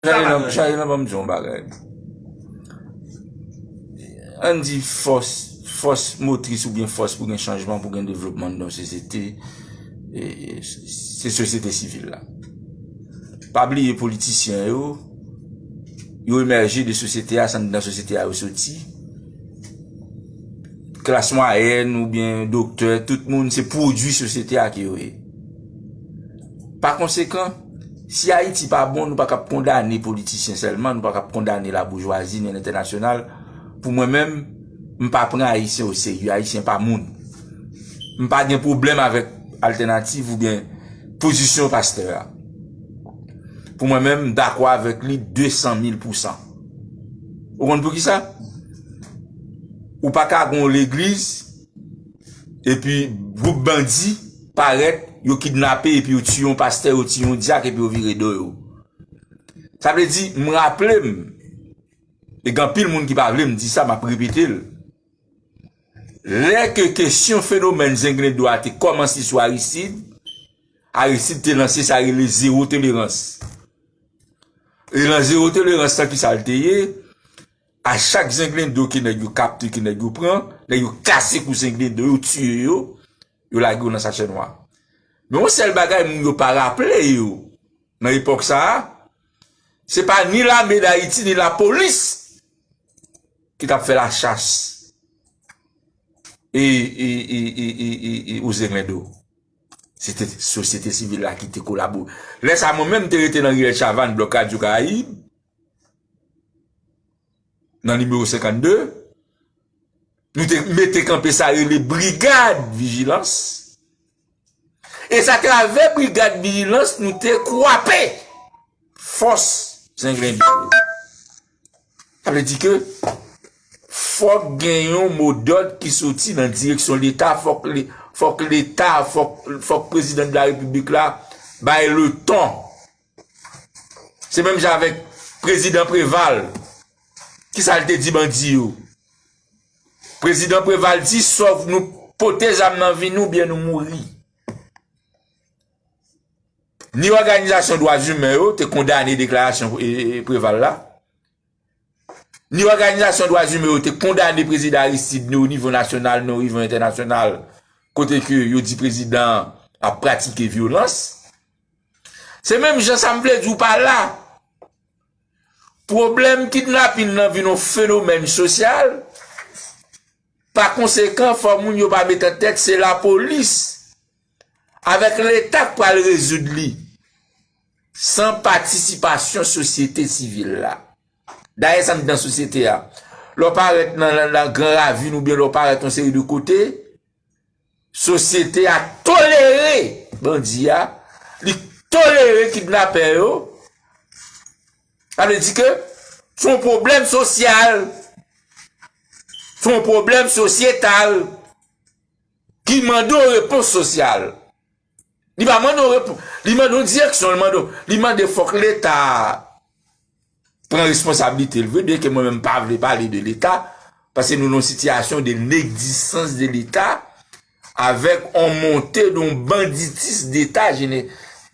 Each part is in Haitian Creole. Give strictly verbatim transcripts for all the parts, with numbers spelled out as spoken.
Sa pa Jean-Léon, Jean-Léon, ban m di yon bagay. Ann di fòs, fòs motris oubyen fòs pou gen chanjman, pou gen devlopman nan yon sosyete, e, se sosyete sivil la. Pa bliye politisyen yo, yo emèje de sosyete a, se anndan sosyete a yo soti. Klas mwayèn oubyen doktè, tout moun se pwodui sosyete a ke yo ye. Pa konsekan, si Ayiti pa bon, nou pa ka kondane politisyen sèlman, nou pa ka kondane laboujwazi ni lentènasyonal. Pou mwen menm, m pa pran Ayisyen oserye. Ayisyen pa moun. M pa gen pwoblèm avèk altènativ oubyen pozisyon pastè a. Pou mwen menm, m dakò avèk li de san mil pousan. Ou konn poukisa? Ou pa ka gon legliz, epi gwoup bandi parèt, yo kidnape, epi yo tiye yon pastè, yo tiye yon dyak, epi yo vire do yo. Sa vle di, m raple m, e gen anpil moun ki pa vle m di sa, m ap repete l. Lè ke kesyon fenomèn Zenglendo a te kòmanse sou Aristide, Aristide te lanse sa rele zewo tolerans. E nan zewo tolerans lan, ki sa l te ye? A chak Zenglendo ke nèg yo kapte, ke nèg yo pran, nèg yo kase kou Zenglendo, yo tiye yo, yo lage yo nan sachè nwa. Men yon sèl bagay moun yo pa raple yo nan epòk sa a, se pa ni lame d Ayiti, ni lapolis ki t ap fè lachas e, e, e, e, e, e, e, o Zenglendo. Se te sosyete sivil la ki te kolabore. Lè sa a, mwen menm, m te rete nan riyèl Chavannes, blòk Radyo Karayib, nan nimewo senkannde, nou te mete kanpe sa rele brigad vijilans. E se atravè brigad vijilans nou te kwape fòs Zenglendo. Sa vle di ke fòk gen yon modòd ki soti nan direksyon Leta, fòk le-, fòk Leta, fòk, fòk prezidan de la repiblik la bay leton. Se menm jan avèk prezidan Preval. Kisa l te di bandi yo? Prezidan Preval di, swa nou pote zam nan vi nou, oubyen nou mouri. Ni òganizasyon dwa imen yo te kondane deklarasyon, e, e, Preval la. Ni òganizasyon dwa imen yo te kondane prezidan Aristide, ni o nivo nasyonal, ni o nivo entènasyonal, kote ke yo di prezidan an ap pratike vyolans. Se menm jan sa m vle di w pa la. Pwoblèm kidnapin nan vin yon fenomèn sosyal. Pa konsekan, fò moun yo pa met an tèt se lapolis avèk Leta k pral rezoud li san patisipasyon sosyete sivil la. Dayè, sa anndan sosyete a. Lè w parèt nan, nan, nan Gran Ravin oubyen lè w parèt yon seri de kote, sosyete a tolere bandi a, li tolere kidnapè yo. Sa vle di ke se yon pwoblèm sosyal, se yon pwoblèm sosyetal ki mande yon repons sosyal. Li pa mande yon repons, li mande yon direksyon, li mande, li mande fòk Leta pran responsablite l vre, byenke mwen menm m pa vle pale de Leta, paske nou nan yon sitiyasyon de neglisans de Leta, avèk yon monte de yon banditis Leta jene-,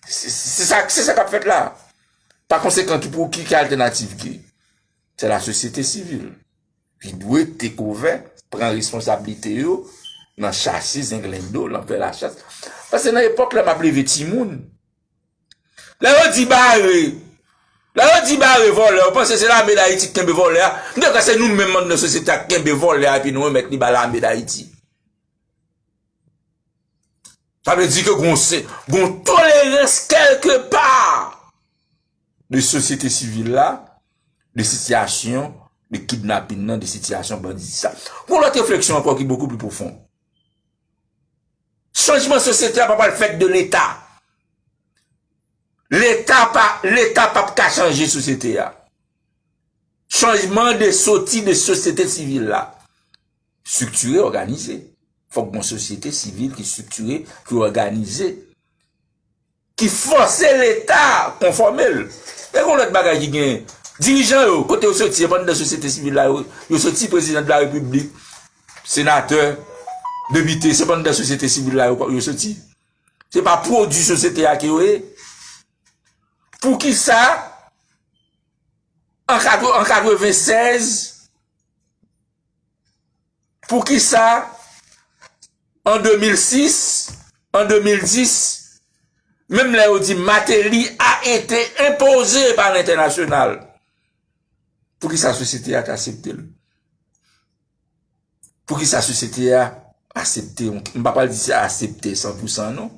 se, se sa, se sa k ap fèt la. Pa konsekan, ki pou, ki, ki altènativ ki? Se lasosyete sivil ki dwe take over, pran responsablite yo nan chase Zenglendo, nan fè lachas. Paske nan epòk lè m ap leve timoun, lè yo di bare, lè yo di bare vòlè, ou panse se lame Dayiti ki kenbe vòlè a? M te kwè se nou menm anndan sosyete a ki kenbe vòlè a epi nou remèt li ba lame Dayiti. Sa vle di ke gon se, gon tolerans kèlke pa de sosyete sivil la, de sitiyasyon de kidnapin nan, de sitiyasyon banditis la. Gon lòt refleksyon ankò ki bokou pli pwofon. Chanjman sosyete a pa pral fèt de Leta. Leta pa, Leta p ap ka chanje sosyete a. Chanjman de soti de sosyete sivil la. Estriktire, òganize. Fòk gon sosyete sivil ki estriktire, ki òganize, ki fòse Leta konfòme l. E gon lòt bagay ki gen. Dirijan yo, kote yo soti, se pa anndan sosyete sivil la yo, yo soti, prezidan de la repiblik, senatè, depite, se pa anndan sosyete sivil la yo, yo soti. Se pa pwodui sosyete a ke yo ye. Poukisa an katreven sèz, poukisa an de mil sis, an de mil dis, menm lè yo di Martelly a été imposé par l'international, poukisa sosyete a te aksepte l? Poukisa sosyete a aksepte yon, m pa pral di se aksepte san pou san non,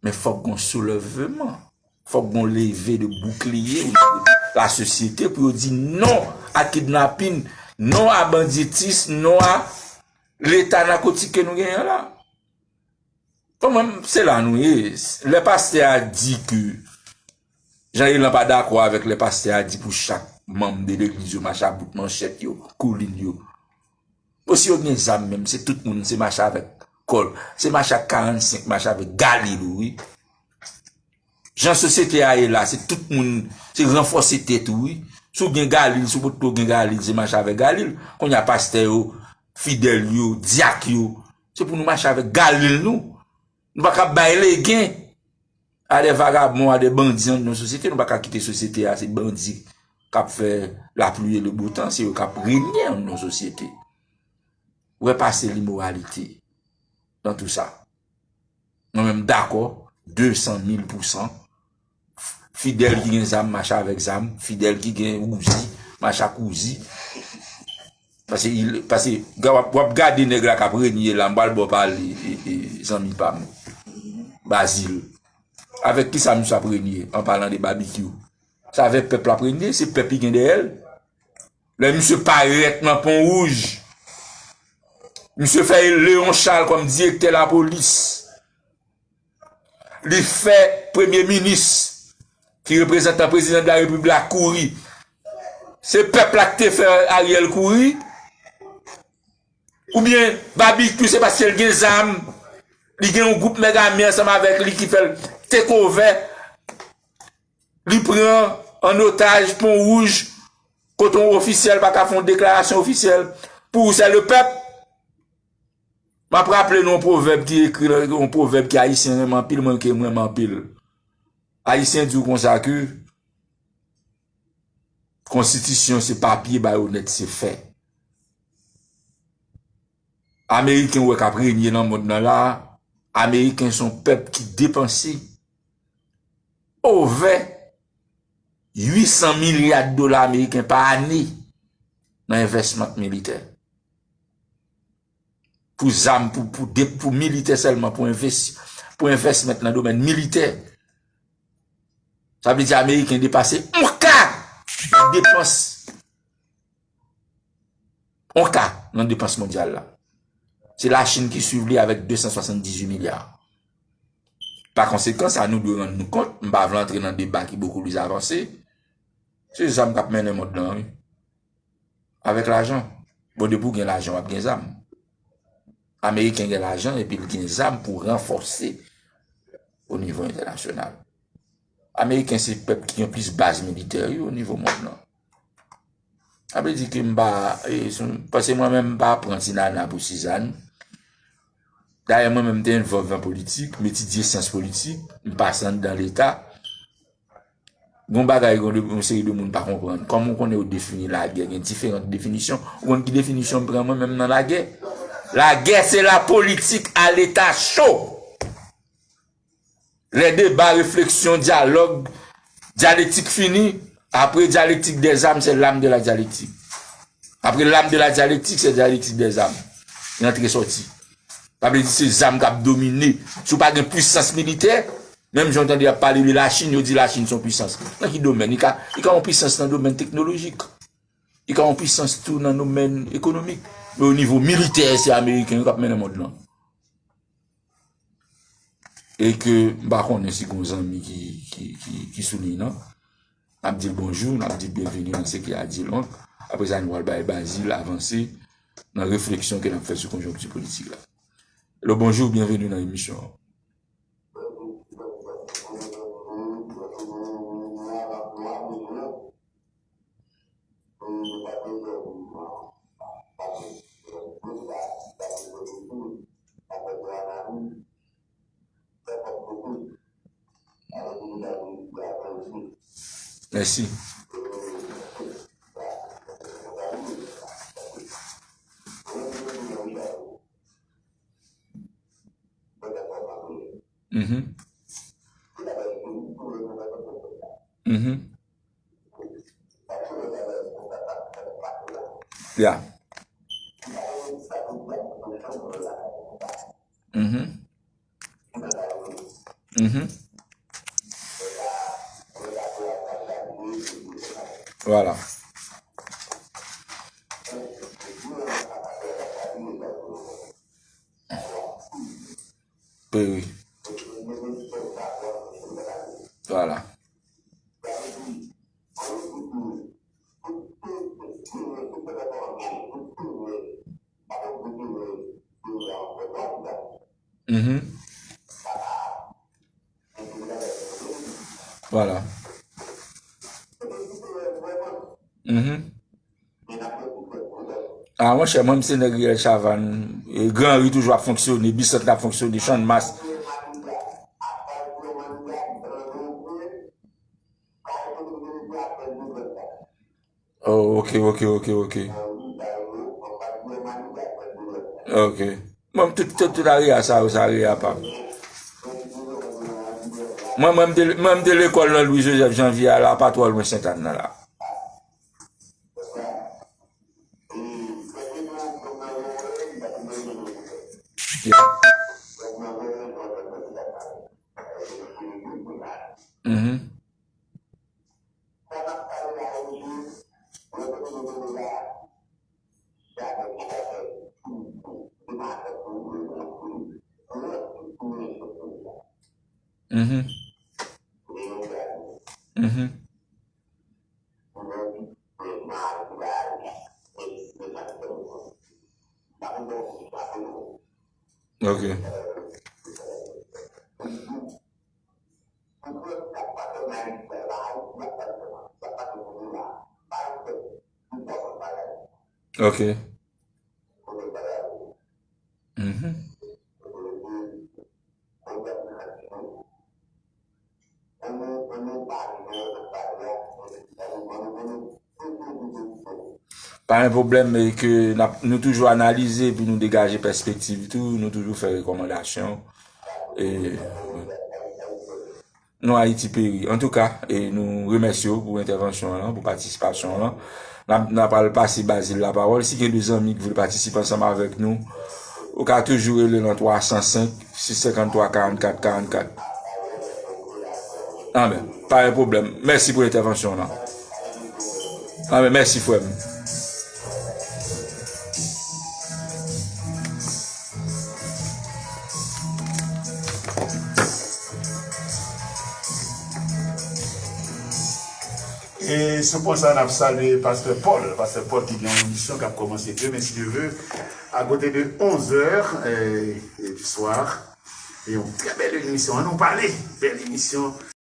men fòk gon soulèvman, fòk gon leve de boukliye o nivo de lasosyete pou yo di non a kidnapin, non a banditis, non a leta nakotik ke nou genyen la. Bon, mwen, se la nou ye. Lè pastè a di ke Jean Elan pa dakò avèk lè pastè a di pou chak manm de legliz yo mache a bout manchèt yo, koulin yo. Bon, si yo gen zam menm, se tout moun, se mache avèk kòl, se mache ak karannsenk, mache avèk galil ou, wi. Jan sosyete a ye la, se tout moun, se ranfòse tèt ou, wi. Si w gen galil, si w potko gen galil, se mache avèk galil. Kounye a pastè yo, fidèl yo, dyak yo, se pou nou mache avèk galil nou. Nou pa ka bay legen a de vagabon, a de bandi anndan sosyete. Nou pa ka kite sosyete a, se bandi k ap fè lapli e le botan, se yo k ap renye anndan sosyete. Ou wè pase limoralite nan tou sa. Mwen menm dakò, de san mil pou san. Fidèl ki gen zam, mache avèk zam. Fidèl ki gen Uzi, mache ak Uzi. Paske, paske w ap gade nèg la k ap renye la, m pral ba w pale, e, e, zanmi pa m, Bazil. Avèk kisa misye ap renye, an palan de Babikyou? Se avèk pèp l ap renye, se pèp li gen dèyè l. Lè misye parèt nan Pon Wouj, misye fè Léon Charles kòm direktè lapolis. Li fè premye minis, ki reprezantan prezidan de la repiblik la kouri. Se pèp la ki te fè Ariel kouri. Oubyen Babikyou se paske l gen zam, li gen yon gwoup nèg ame ansanm avèk li ki fè l take over. Li pran an otaj Pon Wouj, kote yon ofisyèl pa ka fè yon deklarasyon ofisyèl. Pour c'est le peuple. M ap raple nou yon pwovèb ki ekri, yon pwovèb ke Ayisyen renmen anpil, mwen ke m renmen anpil. Ayisyen di w konsa ke konstitisyon se papye, bayonèt se fè. Ameriken ou wè k ap renye nan mond nan la, Ameriken se yon pèp ki depanse over uit san milya de dola ameriken pa ane nan envèsman militè. Pou zam, pou, pou, de, pou militè sèlman, pou envès, pou envèsman nan domèn militè. Sa vle di Ameriken depase yon ka nan depans, yon ka nan depans mondyal la. Se Lachin ki swiv li avèk de san swasanndizuit milya. Pa konsekan, sa nou dwe rann nou kont, m pa vle antre nan deba ki bokou plis avanse. Se zam k ap mennen mond lan, wi. Avèk lajan. Bon, depi w gen lajan, w ap gen zam. Ameriken gen lajan epi l gen zam pou ranfòse o nivo entènasyonal. Ameriken se pèp ki gen plis baz militè, wi, o nivo mond lan. Sa vle di ke m pa, e, paske mwen menm m pa pran ti nana pou Sizàn. Dayè, mwen menm m te envolve nan politik, m etidye syans politik, m pase anndan Leta. Gon bagay, gon de, yon seri de moun pa konprann. Kòman w konnen yo defini lagè? Gen diferan definisyon. Ou konn ki definisyon m pran mwen menm nan lagè? Lagè, se la politique à l'état chaud. Lè deba, refleksyon, dyalòg, dyalektik fini, apre dyalektik dèzam, se lam de la dyalektik. Apre lam de la dyalektik, se dyalektik dèzam. Rantre sòti. Sa vle di se zam k ap domine. Si w pa gen pwisans militè, menm jan w tande y ap pale de Lachin, yo di Lachin se yon pwisans. Nan ki domèn? Li ka, li ka yon pwisans nan domèn teknolojik. Li ka yon pwisans tou nan domèn ekonomik. Men o nivo militè, se Ameriken yo k ap mennen mond lan. E ke m pa konnen si gon zanmi ki, ki, ki, ki sou liy nan. N ap di l bonjou, n ap di l byenveni nan Se ki a di l onk. Apre sa, nou pral bay Bazil avanse nan refleksyon ke n ap fè sou konjonkti politik la. Hello, bonjou, byenveni nan emisyon an. Mèsi. Mhm. Mhm. Ya. Mhm. Mhm. Vwala. Wi, wi. Vwala. Mhm. Vwala. Mhm. Ah, monchè, mwen, m se nèg Riyèl Chavann. E, Gran Ri toujou ap fonksyone, Bisant la ap fonksyone, Channmas. Oh, ok, ok, ok, ok. Ok. Mwen, tout, tout, tout area sa yo, sa area pa m. Mwen, mwen, m te, mwen, m te lekòl nan Louis Joseph Janvier a la, pa twò lwen Sentàn nan la. Yeah. Mhm. Mhm. Mhm. Ok. Ok. Mhm. Pa gen pwoblèm, e ke n ap, nou toujou analize, epi nou degaje pèspektiv tou, nou toujou fè rekòmandasyon. E, non, Ayiti peri. Antouka, e nou remèsye w pou entèvansyon w lan, pou patisipasyon w lan. N ap, n ap al pase Bazil lapawòl. Si gen de zanmi ki vle patisipe ansanm avèk nou, ou ka toujou rele nan twa san senk, sis senkanntwa, karannkat, karannkat. Anben, pa gen pwoblèm. Mèsi pou entèvansyon w lan. Anben, mèsi, frè m. E sou pwen sa, n ap salye Pastè Paul. Pastè Paul ki gen yon emisyon k ap kòmanse demen, si Dye ve, akote de onz è, e, e, du soir. E yon trè bèl emisyon. Ann nou pale. Bèl emisyon.